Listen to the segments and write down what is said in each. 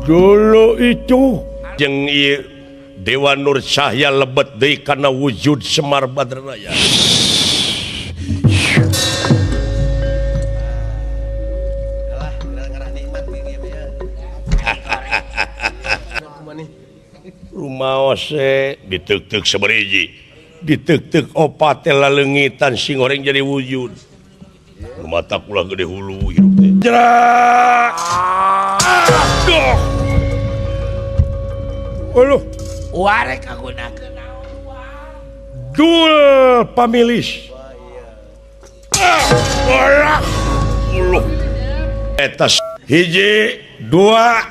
Dulu itu jeung ieu Dewa Nur Cahya lebet deui kana wujud Semar Badranaya. Rumaos diteuk-teuk sabariji, diteuk-teuk opat teh laleungitan sing goreng jadi wujud. Mata kula gede hulu hirup teh. Jerak. Aduh. Aduh. Warek kagunakeun naon? Dul pamilis. Ah, uluh. Eta hiji, dua.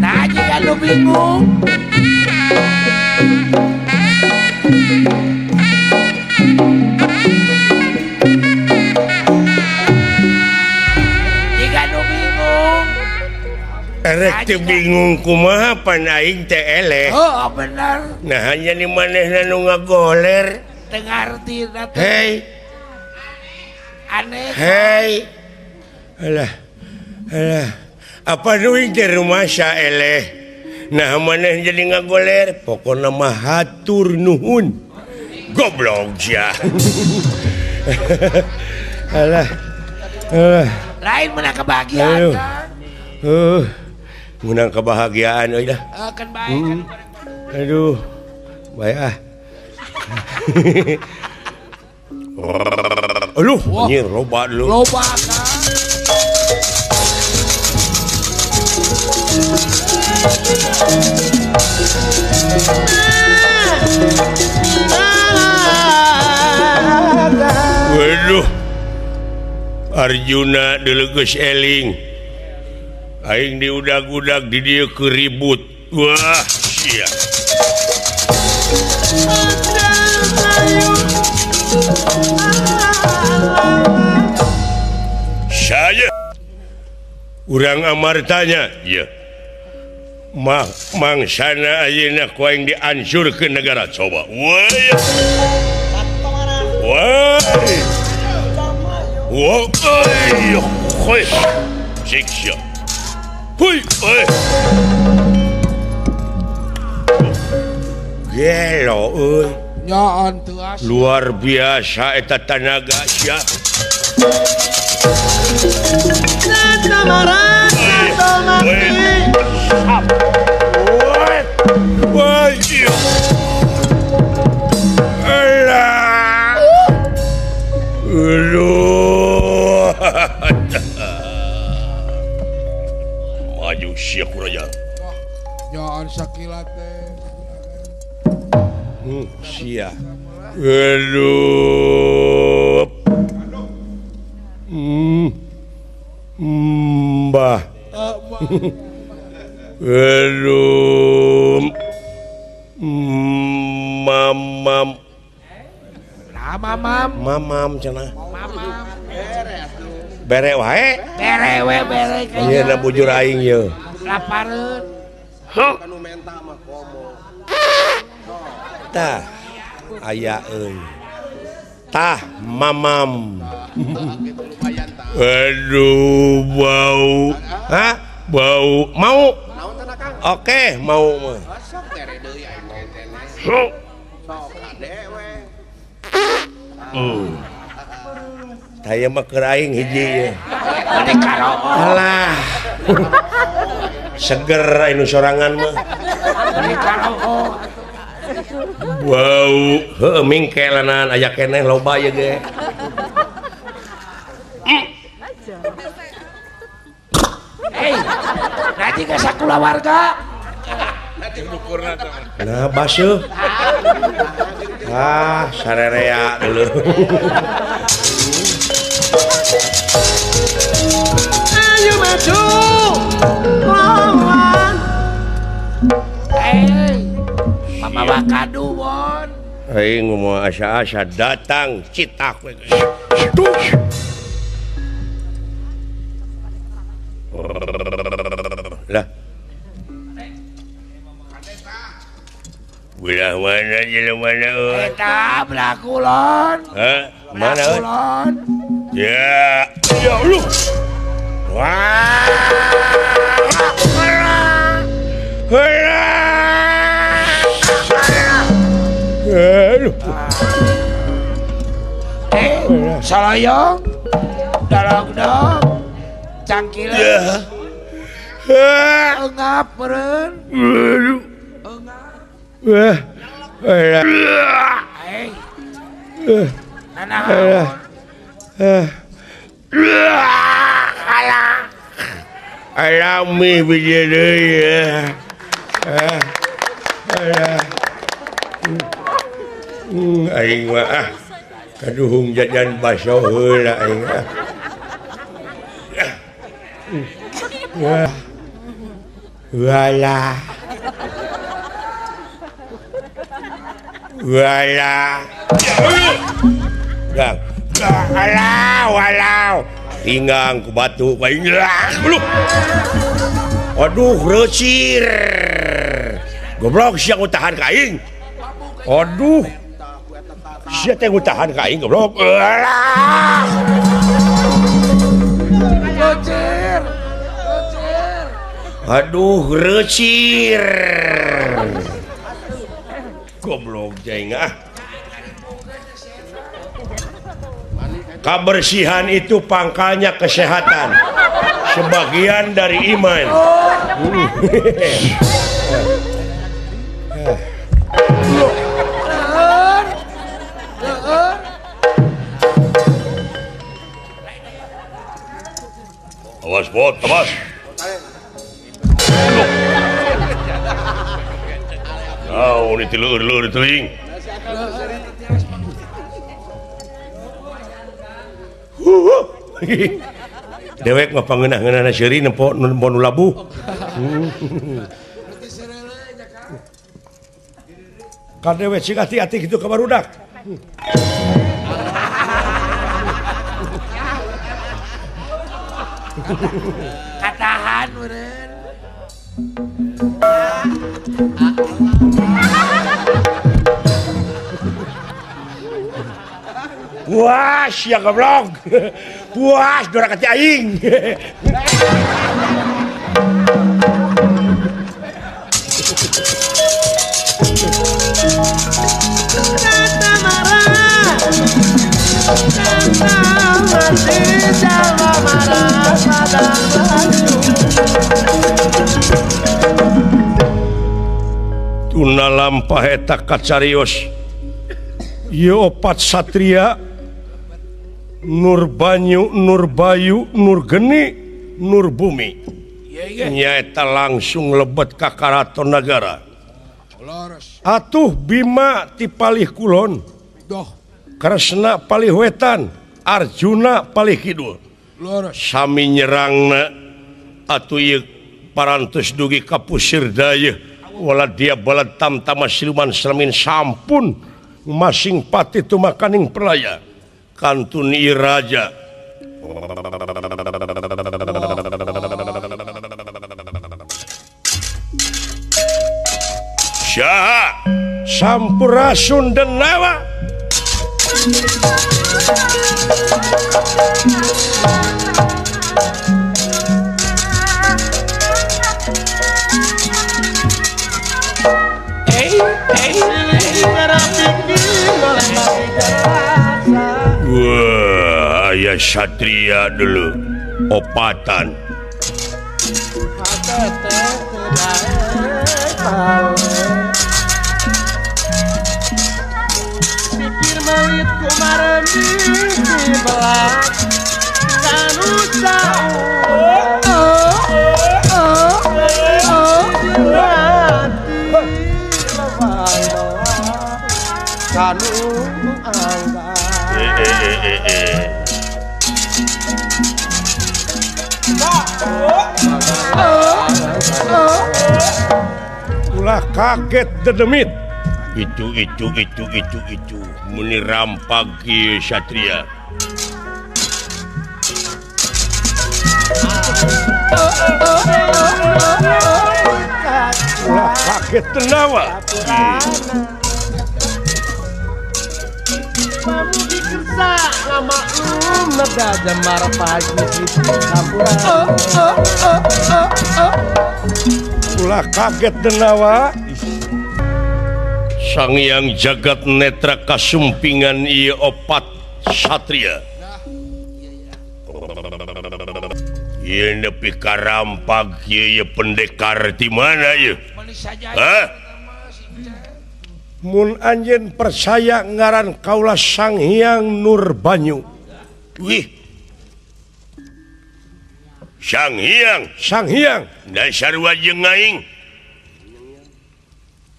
Nah, jika lu bingung. Jika lu bingung. Erek teu bingung kumaha pan aing teh eleh. Oh, bener. Nah, hanya di manehna nu ngagoler. Teu ngarti teh. Hei. Aneh. Hei. Alah. Alah. Apa duit di rumah eleh. Nah maneh jadi ngagoler. Pokokna mah hatur nuhun. Goblok sia. Alah. Alah. Lain menang kebahagiaan. Menang kebahagiaan euy dah. Kan bae kan. Aduh. Bae ah. Aduh, anjir loba dulu. Loba kan. Waduh, Arjuna deleges eling. Aing diudag-udag di dieu keur ribut. Wah, sia. Saya urang amartanya, ieu. Mangsana ayeuna ku aing dianjurkeun negara coba. Woi. Woi. Woi. Hoi. Siksa. Hoi. Oi. Gelo euy. Nyaon teu. Luar biasa eta tanaga sia. Maju sia kurang. Jangan sakila teh. Sia. Aduh. Mbah. Aduh. Mamam. Nah, mamam. Mamam cenah. Mamam. Bere wae. Bere we bere. Ieu na bujur aing ieu. Lapareun. Heuh. Kanu menta mah komo. Tah aya euy. Tah mamam. Aduh bau. Hah? Bau mau? Oke, mau mah. Tah mah keur aing hiji ye. Alah. Seger anu sorangan mah. Bau, heuh mingkelanan aya keneh loba ieu ge. Hei, nanti ke sakulawarga. Nah, basuh. Ah, sarerea dulu. Ayo maju, lawan. Hei, mama wakadu bon. Aing ngomong asa-asa datang citak we. Lah. Belah mana jelema mana euy? Eta belah kulon. Hah? Mana euy? Kulon. Ya, ya Allah. Wah. Aduh. Salayong. Darogdog. Cangkileun. Engap meureun. Aduh. Engap. Wah. Hei. Nanaon? Alah. Alami biji deui. Aing mah ah kaduhung jajan baso heula aing ah. Wala. Wala. Gang. Alah, walau. Tinggang ku batu aing. Aduh, reucir. Goblok sia ngutahan ka aing. Aduh. Sia teh ngutahan ka aing goblok. Alah. Reucir. Reucir. Aduh, reucir. Goblok jeung ah. Kebersihan itu pangkalnya kesehatan. Sebagian dari iman. Awas bot, awas. Naon itu leur-leur teuing. Dewek mah pangeunah-ngeunahna seuri nempo nu labuh. Ka dewek sing ati-ati kitu ka barudak. Katahan meureun. Puas ya goblok. Puas dora ka aing. Tuna lampah eta kacarios. Ieu opat satria Nur Banyu, Nur Bayu, Nur Geni, Nur Bumi. Nyaeta langsung lebet ka Karaton Nagara. Atuh Bima ti palih kulon, Kresna palih wetan, Arjuna palih kidul. Sami nyerangna atuh ieu parantos dugi ka Pusir Dayeuh wala dia balad tamtama siluman selamin sampun masing pati tumakaning perlaya. Kantun ieu raja. Syaha Sampurasun Denawa. Wah, aya satria dulu opatan. Pikir melit kumaremi belak Ulah kaget dedemit. Itu meni rampag ieu satria. Ulah kaget tenawa. Ulah kaget denawa. Sang Hyang Jagat Netra kasumpingan ieu opat satria. Ieu nepi ka rampag ieu pendekar ti mana ieu? Hah? Mun anjeun percaya ngaran kaula Sang Hyang Nur Banyu. Wih. Sang Hyang Sang Hyang da sarua jeung aing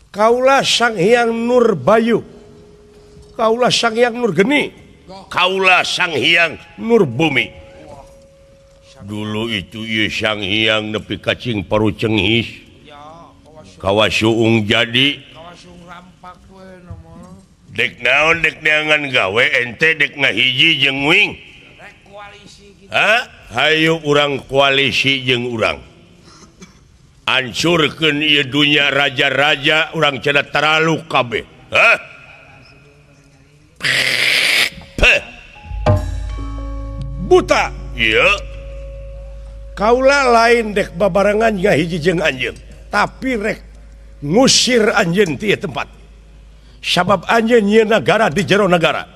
Kaula Sang Hyang Nur Bayu Kaula Sang Hyang Nur Geni Kaula Sang Hyang Nur Bumi dulu itu ieu Sang Hyang nepi ka cing paru cenghis kawasuung jadi dek naon dek neangan gawe ente dek ngahiji jeung wing ha hayu urang koalisi jeung urang hancurkeun ieu dunya raja-raja urang cenah taralu kabeh hah buta ieu kaula lain dek babarengan ngahiji jeung anjeun tapi rek ngusir anjeun ti tempat sabab anjeun nyieun nagara di jero nagara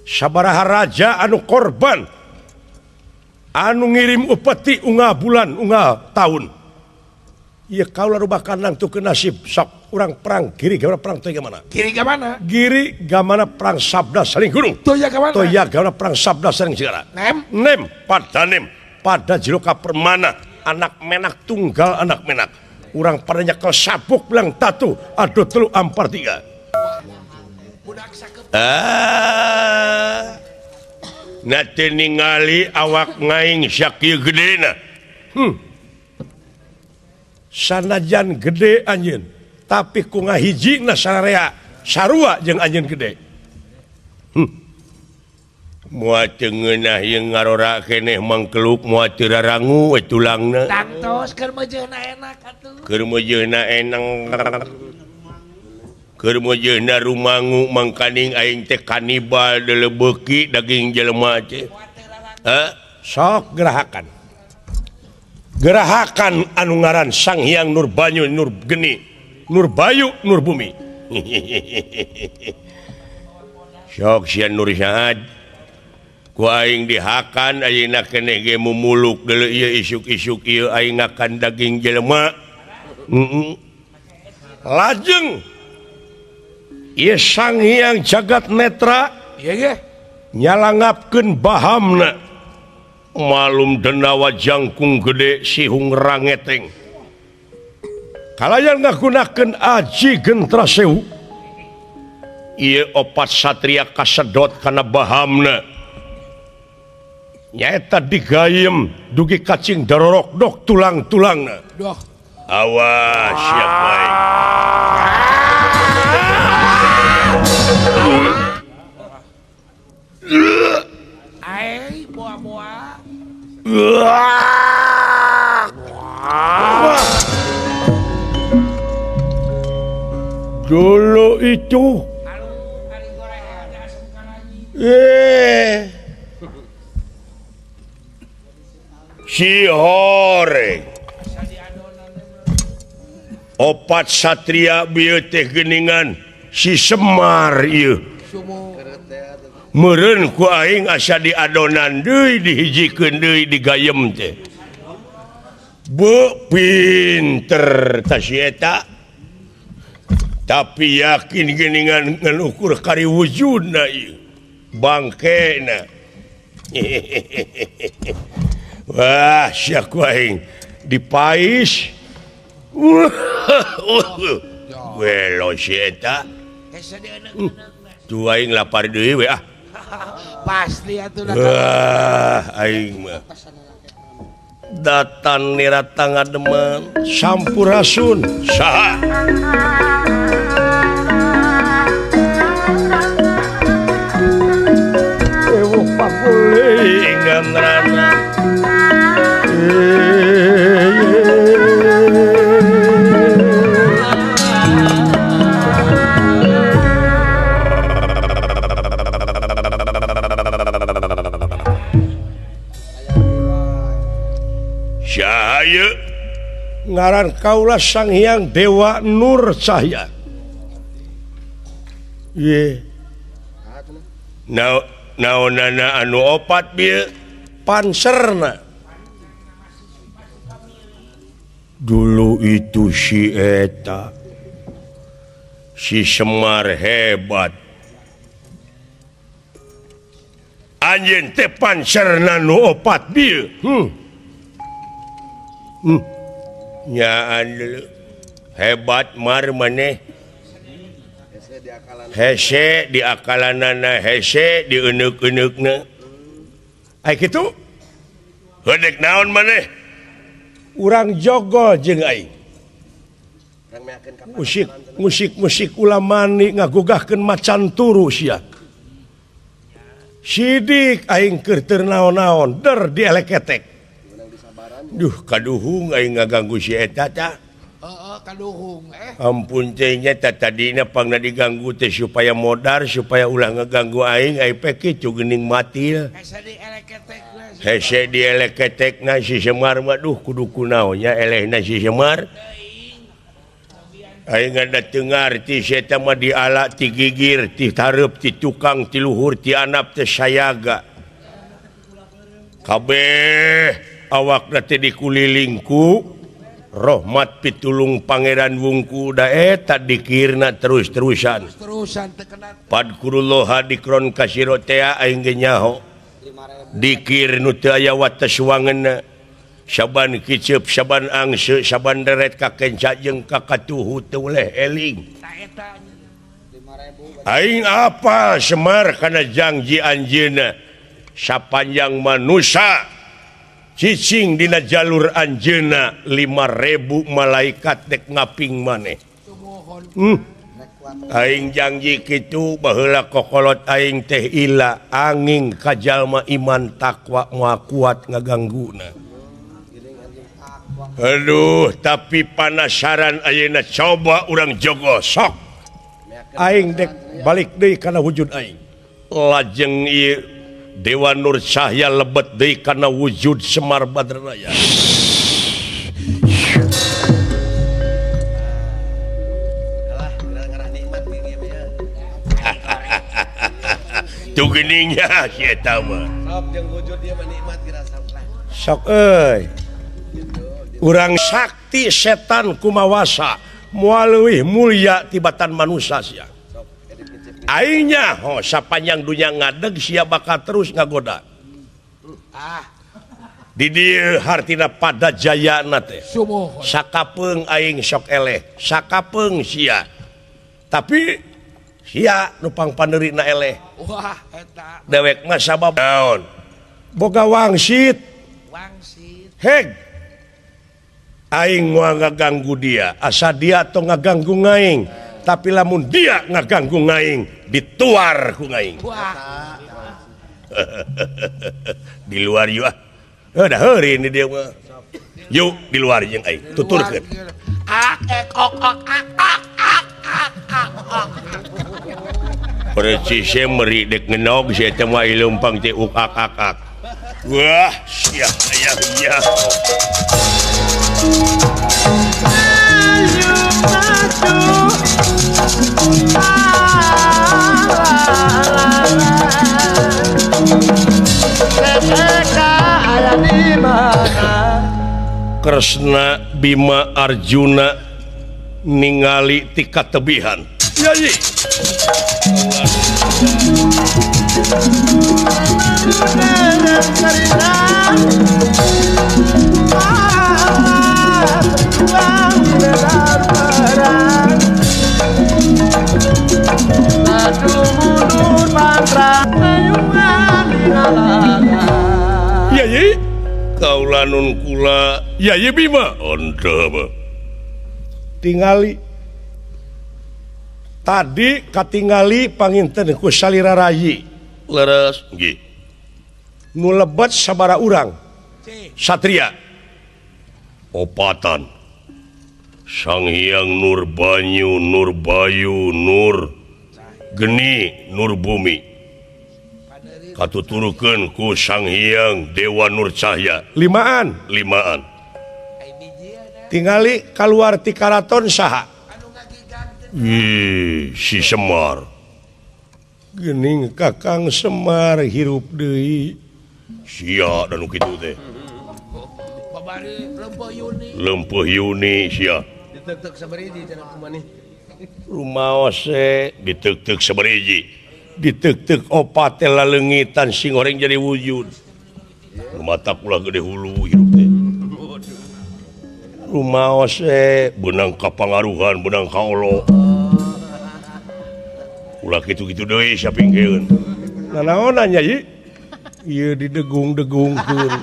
sabaraha raja anu korban anu ngirim upeti unggal bulan unggal tahun ieu kaula rubah kandang tuh ke nasib sok urang perang giri gamana perang toya gamana giri gamana giri gamana perang sabda saling gunung toya gamana toya gamana perang sabda saling segara nem nem pada nem pada jiloka permana anak menak tunggal anak menak urang pada nyekel sabuk bilang tatu aduh telu ampar tiga ah nate ningali awak ngaing sakieu gedena sanajan gede anjeun tapi ku ngahijina sararea sarua jeung anjeun gede moal teu ngeunah jeung ngarora keneh mangkeluk moal teu rarangu we tulangna tangtos keur meujeuhna enak atuh keur meujeuhna enak keur meujeuhna rumangu mangkaning aing teh kanibal deuleu beuki daging jelema teh sok gerahakan gerahakan anu ngaran Sang Hyang Nur Banyu Nur Geni Nur Bayu Nur Bumi sok sia Nur Saad ku aing dihakan ayeuna keneh ge mumuluk deuleu ieu isuk-isuk ieu aing ngakan daging jelema lajeng ieu Sang Hyang Jagat Netra nyalangapkeun bahamna malum denawa jangkung gede sihung rangeteng kalayan ngagunakeun aji gentra sewu ieu opat satria kasedot kana bahamna nyaeta digayem dugi kacing darorok dok tulang-tulangna awas siap bae ai boa-boa dulu itu si horeng opat satria bieu teh geuningan si Semar ieu meureun ku aing asa diadonan deui dihijikeun deui digayem teh beu pinter tah si eta tapi yakin geuningan ngan ukur kari wujudna ieu bangkena wah sia ku aing dipais welo si eta tuh aing lapar deui we ah pasti atuh wah aing mah datan nirata ngademen sampurasun saha ewuh pakulingan rana Cahaya ngaran kaula Sang Hyang Dewa Nur Cahya ye naonana anu opat bieu panserna dulu itu si eta si Semar hebat anjeun teh panserna nu opat bieu Nyaan hebat mar maneh hese di akalanana hese di eneuk-eneukna ai kitu heudek naon maneh urang jogol jeung aing musik musik musik ulamani ngagugahkeun macan turu sia sidik aing keur teu naon-naon der dieleketek duh kaduhung aing ngaganggu si eta tah heeh kaduhung ampun teh nya tadina pangna diganggu teh supaya modar supaya ulah ngaganggu aing ai pe kitu geuning matil hese dieleketekna si Semar mah duh kudu kunaon nya elehna si Semar aing ada teu ngarti si eta mah diala ti gigir ti tareup ti tukang ti luhur ti anap teh sayaga kabeh awakna teh dikulilingku rahmat pitulung Pangeran Wungku da eta dikirna terus-terusan padkurullah dikron kasiro tea aing ge nyaho dikir nu teu aya wates wangeunna saban kiceup saban angse saban deret ka kenca jeung ka katuhu teu uleh eling aing apa Semar kana janji anjeunna sapanjang manusa cicing dina jalur anjeunna 5000 malaikat dek ngaping maneh. Aing janji kitu baheula kokolot aing teh ila angin ka jalma iman takwa moal kuat ngagangguna. Aduh tapi panasaran ayeuna coba urang jogo sok. Aing dek balik deui kana wujud aing. Lajeng ieu Dewa Nur Cahya lebet deui kana wujud Semar Badranaya. Tuh geningnya si eta mah. Sok jeung wujud dia mah nikmat dirasa lah. Sok euy. Urang sakti setan kumawasa moal leuwih mulia tibatan manusia sia. Aingnya ho sapanjang dunya ngadeg sia bakal terus ngagoda. Di dieu hartina pada jayana teh. Sakapeung aing sok eleh, sakapeung sia. Tapi sia nu pangpaneurina eleh. Wah eta. Dewek mah sabab naon? Boga wangsit. Wangsit. Heg. Aing moal ngaganggu dia, asa dia tong ngaganggu ngaing. Tapi lamun dia ngaganggu ngaing, dituar ku ngaing. Wah. Di luar yuk ah. Dah heuri ini dia mah. Yuk di luar jeung aing, tuturkeun. Ak ek ok ok ak ak ak ak ak. Percis meri dek ngenog sia teh mah leumpang teh uk ak ak ak. Wah, sia aya nya. Kresna Bima Arjuna ningali ti katebihan. Yai. Yai, kaula nun kula Yai Bima onteh tingali tadi katingali panginten ku salira rayi leres nggih nu lebet sabara urang satria opatan Sang Hyang Nur Banyu Nur Bayu Nur Geni Nur Bumi katuturukeun ku Sang Hyang Dewa Nur Cahya limaan limaan tingali kaluar ti karaton saha. Ih, si Semar geuning Kakang Semar hirup deui sia dan nu kitu teh babari lempeuh Yuni lempeuh Yuni sia diteuk-teuk sabariji cenah kumaha rumaos diteuk-teuk sabariji diteuk-teuk opat teh laleungitan sing goreng jadi wujud mata kula gede hulu hirup teh. Rumaos benang kapangaruhan benang kaolo. Ulah kitu-kitu deui sia pingkeun. Nanaonan nya ieu? Ieu didegung-degungkeun.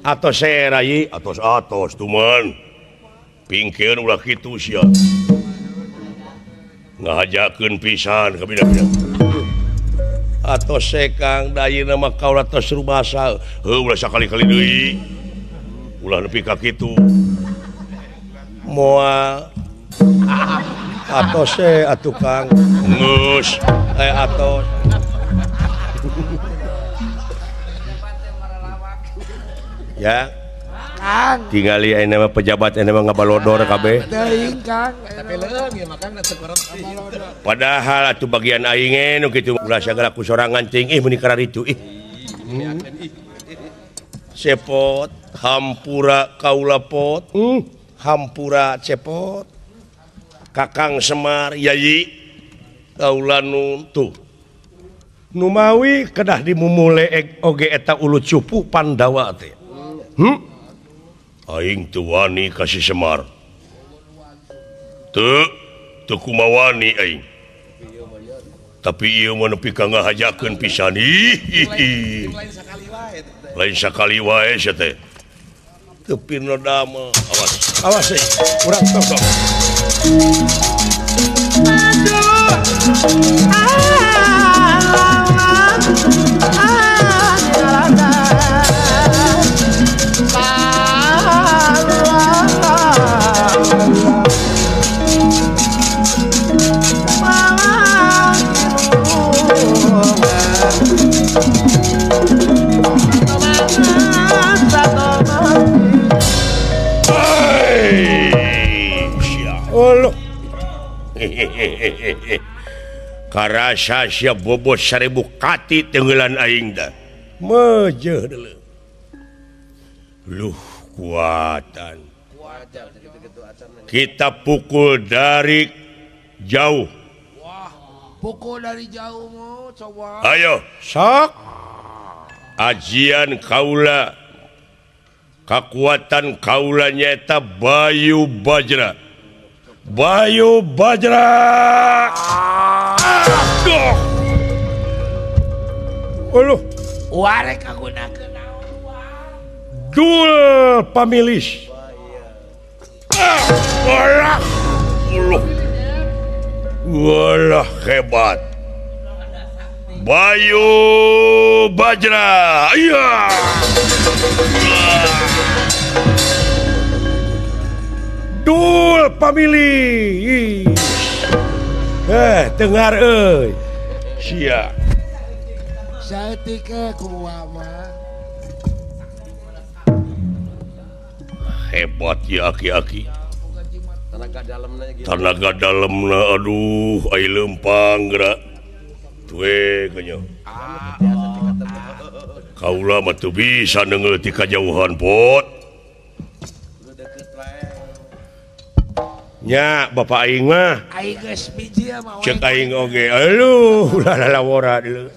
Atos era ieu, atos-atos tuman. Pingkeun ulah kitu sia. Ngahajakeun pisan ka bida-bida. Atos Kang da ayeuna mah kaula tos rubasa. Heuh ulah sakali-kali deui. Ulah nepi ka kitu. Moal atos atuh Kang. Geus atos. Ya. Kang. Tingali ayeuna mah pejabat ayeuna mah ngabalodor kabeh. Teuing Kang. Tapi leuheung ieu mah Kang teu korupsi. Padahal atuh bagian aing ge nu kitu ulah sagala ku sorangan teuing ih meuni kararitu ih. Cepot hampura kaula pot. Hampura cepot. Kakang Semar yayi kaula nu tuh. Numawi kedah dimumule oge eta ulu cupu Pandawa teh. Aing teu wani ka si Semar. Teu teu kumawani aing. Tapi ieu mah nepi ka ngahajakeun pisan. Ih. Lain sakali wae sia teh. Teu pinodama. Awas. Awas euy. Urang tok. Aduh. Karasa sia bobot 1000 kati tenggelan aing dah. Mejeuh deuleu. Luh kuatan. Kita pukul dari jauh. Wah, pukul dari jauh mau coba. Ayo, sok. Ajian kaula. Kakuatan kaula nyaeta Bayu Bajra. Bayu Bajra. Aduh. Aduh. Warek kagunakeun naon wah. Dul pamilis. Walah. Uluh. Walah hebat. Bayu Bajra. Iya. Dul pamili. Dengar euy. Sia. Saeutik kumaha mah. Hebat ya aki-aki. Tenaga dalemna gitu. Tenaga dalemna aduh ai leumpang geura. Tue kanya. Kaula mah teu bisa neungeul ti kajauhan pot. Nya bapak aing mah. Aing geus biji mah. Ceuk aing oge. Aduh, ulah lalawora deuleu.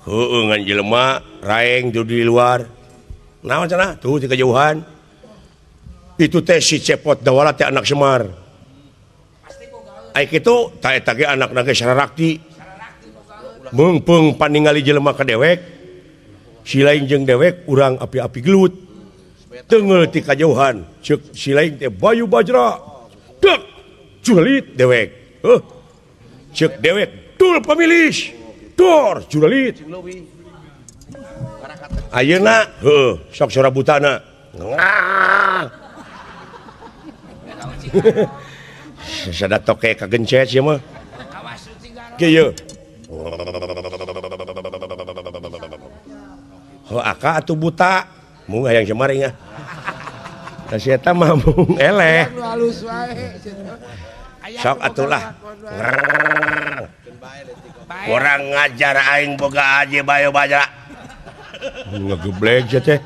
Heueuh ngan jelema raeng di luar. Naon cenah? Tuh ti kajauhan. Itu teh si Cepot Dawala teh anak Semar. Ai kitu ta eta ge anakna ge sararakti. Meungpeung paningali jelema ka dewek. Si lain jeung dewek urang api-api gelut. Tenggel ti kajauhan ceuk si lain teh Bayu Bajra. Dek juralit dewek. Heuh. Ceuk dewek dul pamilis. Dor juralit. Ayeuna heuh sok sora butana. Sada toke kagencet ieu mah. Kieu. Heuh aka atuh buta. Mung hayang Semar inga. Da si eta mah mung eleh. Sok atulah. Kurang ngajar aing boga aji Bayu Bajra. Ngegeblek sia teh.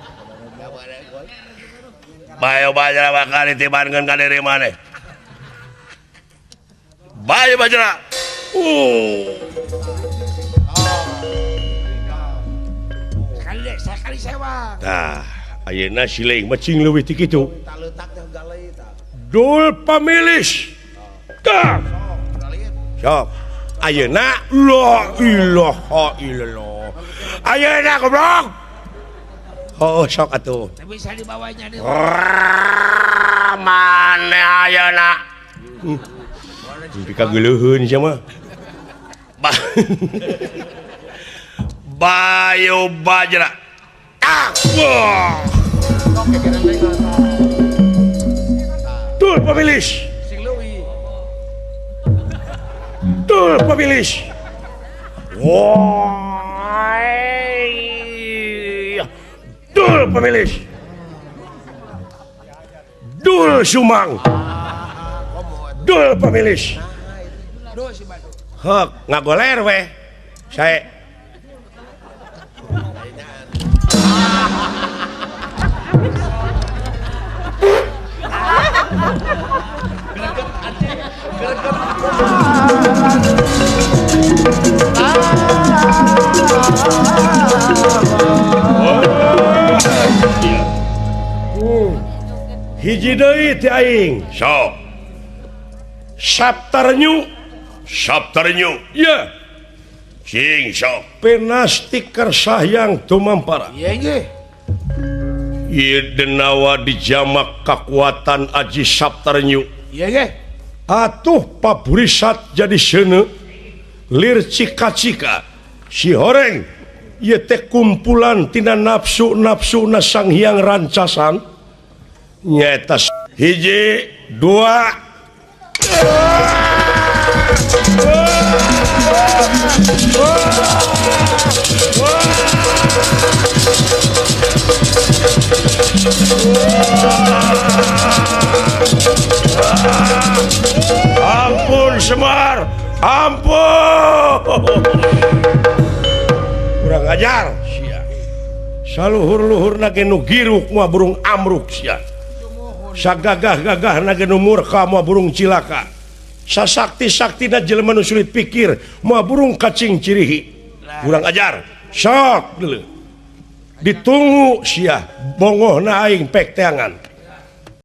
Bayu Bajra bakal ditibankeun ka diri maneh. Bayu Bajra. Sekali sekali sewa. Tah, Ayeuna sileing mah cing leuwih ti kitu. Dul pamilis. Tah. Sok. Ayeuna la ilaha illallah. Ayeuna goblok. Oh, sok atuh. Teu bisa dibawanya deui. Mana ayeuna? Dikageuleuheun sia mah. Bayu Bajra. Ah. Wah. Dul pamilis. Dul pamilis. Wah. Dul pamilis. Dul Sumang. Dul pamilis. Hek ngagoler weh. Sae. Hiji deui ti aing. Sok. Saptarnyu. Saptarnyu. Iya. Cing sok. Pinasti kersahyang tumampara. Iya nggih. Ieu denawa dijamak kakuatan Aji Saptarnyu. Iya nggih. Atuh paburisat jadi seuneu lir cika-cika si horeng ieu teh kumpulan tina nafsu-nafsuna Sang Hyang Rancasan nyaeta hiji dua Ampun Semar, ampun. Kurang ajar sia. Saluhur-luhurna ge nu giruk moal burung amruk sia. Sagagah-gagahna ge nu murka moal burung cilaka. Sasakti-saktina jelema nu sulit pikir moal burung kacing cirihi. Kurang ajar. Sok deuleu. Ditunggu sia bongohna aing pek teangan.